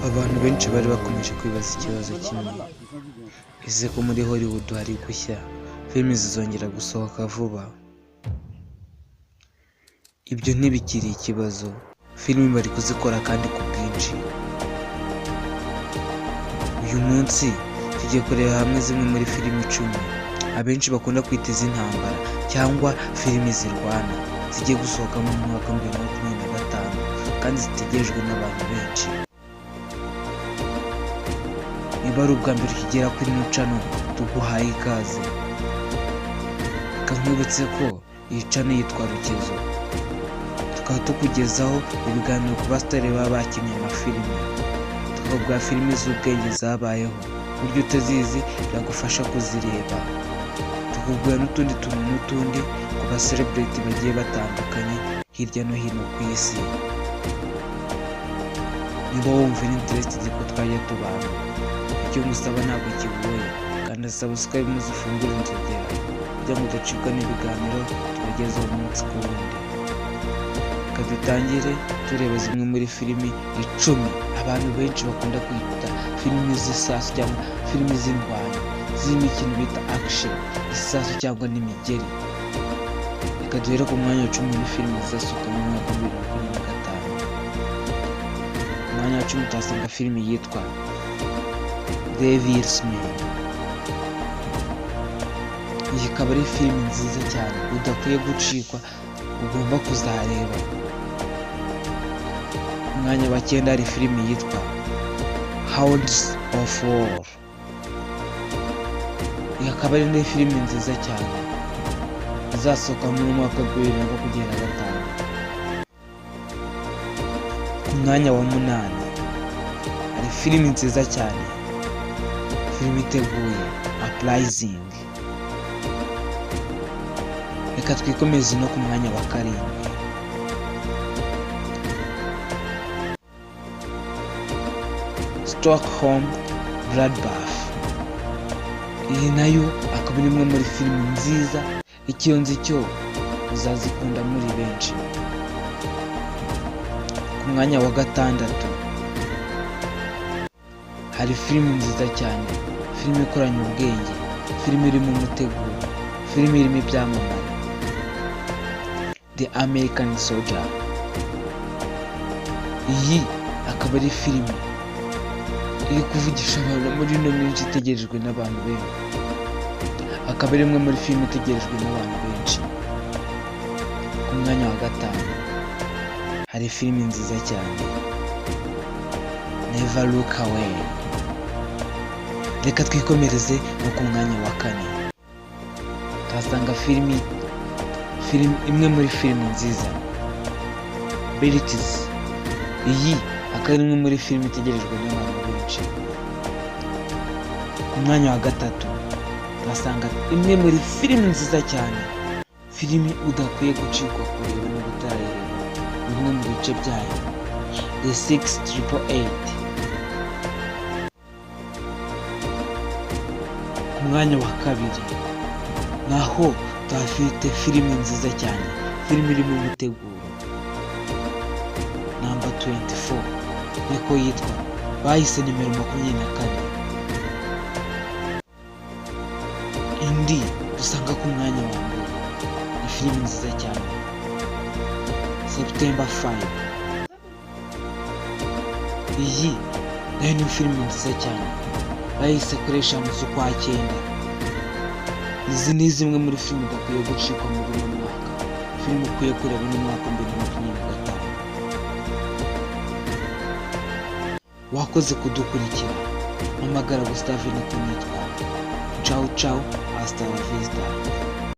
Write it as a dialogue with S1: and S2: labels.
S1: Abantu benshi bari bakomeje kwibaza ikibazo kimwe: ese ko muri Hollywood hari gushya, filimi zizongera gusohoka vuba? Ibyo ntibikiri ikibazo, filimi bari kuzikora kandi ku bwinshi. Uyu munsi tugiye kureba hamwe zimwe muri filimi 10 abenshi bakunda kwita iz'intambara cyangwa filimi zirwana, zigiye gusohoka mu mwaka wa 2025 kandi zitegerejwe n'abantu benshi. Niba ari ubwa mbere ukigera kuri ino channel, tuguhaye ikaze. Reka nkwibutse ko iyi channel yitwa Rukezo, tukaba tukugezaho ibiganiro ku basitari baba bakinnye amafilime, tukaguha filime z'ubwenge zabayeho, uburyo utazizi byagufasha kuzireba, tukubwira n'utundi tuntu n'utundi ku ba celebrity bagiye batandukanye hirya no hino ku isi. Niba wumva uri interested ko twajya tubana, icyo ngusaba ntabwo kigoye, kanda subscribe maze ufungure inzogera kugira ngo udacibwa n'ibiganiro tubagezaho umunsi ku wundi. Reka dutangire tureba zimwe muri filimi 10 abantu benshi bakunda kwita filimi z'isasu cyangwa filimi z'indwanyi, zirimo ikintu bita action, isasu cyangwa n'imigeri. Reka duhere ku mwanya wa 10 muri filimi zizasohoka mu mwaka wa 2025. Ku mwanya wa 10 tuhasanga filimi yitwa Devil's Man. Iyi ikaba ari filimi nziza cyane udakwiye gucikwa, ugomba kuzareba. Ku mwanya wa 9 hari filimi yitwa Hounds of War. Iyi akaba ari indi filimi nziza cyane izasohoka mu mwaka wa 2025. Ku mwanya wa 8 hari filimi nziza cyane, filimi iteguye Uprising. Reka twikomeze no ku mwanya wa 7, Stockholm Bloodbath. Iyi nayo akaba ari imwe muri filimi nziza, icyo nzi cyo uzazikunda muri benshi. Ku mwanya wa 6 hari filimi nziza cyane, filimi ikoranye ubwenge, filimi irimo umuteguro, filimi irimo ibyamamare, The American Soldier. Iyi akaba ari filimi iri kuvugisha abantu muri ino minsi, itegerejwe n'abantu benshi, akaba ari imwe muri filimi itegerejwe n'abantu benshi. Ku mwanya wa 5 hari filimi nziza cyane, Never Look Away. Reka twikomereze no ku mwanya wa 4 tuhasanga filimi imwe muri filimi nziza, Blitz. Iyi akaba ari imwe muri filimi itegerejwe n'abantu benshi. Ku mwanya wa 3 tuhasanga imwe muri filimi nziza cyane, filimi udakwiye gucikwa kureba niba utarayireba, bimwe mu bice byayo, The 6888. Ku mwanya wa 2 naho tuhafite filimi nziza cyane, filimi irimo umuteguro, Number 24 niko yitwa, bahise nimero 24. Indi dusanga ku mwanya wa 1 ni filimi nziza cyane, September 5. Iyi nayo ni filimi nziza cyane, bahise kuri 5 z'ukwa 9. Izi ni zimwe muri filimi udakwiye gucikwa muri uno mwaka, filimi ukwiye kureba mu mwaka wa 2025. Wakoze kudukurikira, mpamagara Gustave niko nitwa. Ciao ciao, hasta la vista.